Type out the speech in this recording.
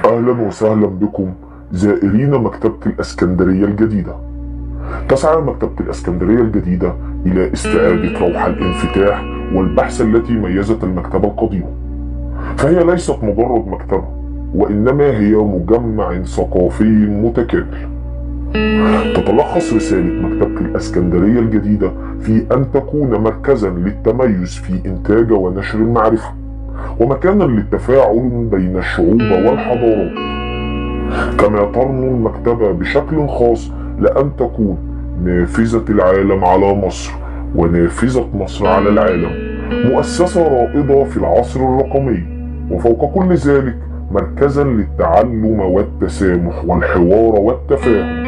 أهلا وسهلا بكم زائرين مكتبة الإسكندرية الجديدة. تسعى مكتبة الإسكندرية الجديدة إلى استعادة روح الانفتاح والبحث التي ميزت المكتبة القديمة، فهي ليست مجرد مكتبة، وإنما هي مجمع ثقافي متكامل. تتلخص رسالة مكتبة الإسكندرية الجديدة في أن تكون مركزا للتميز في إنتاج ونشر المعرفة، ومكانا للتفاعل بين الشعوب والحضارات. كما ترنو المكتبة بشكل خاص لأن تكون نافذة العالم على مصر ونافذة مصر على العالم، مؤسسة رائدة في العصر الرقمي، وفوق كل ذلك مركزا للتعلم والتسامح والحوار والتفاهم.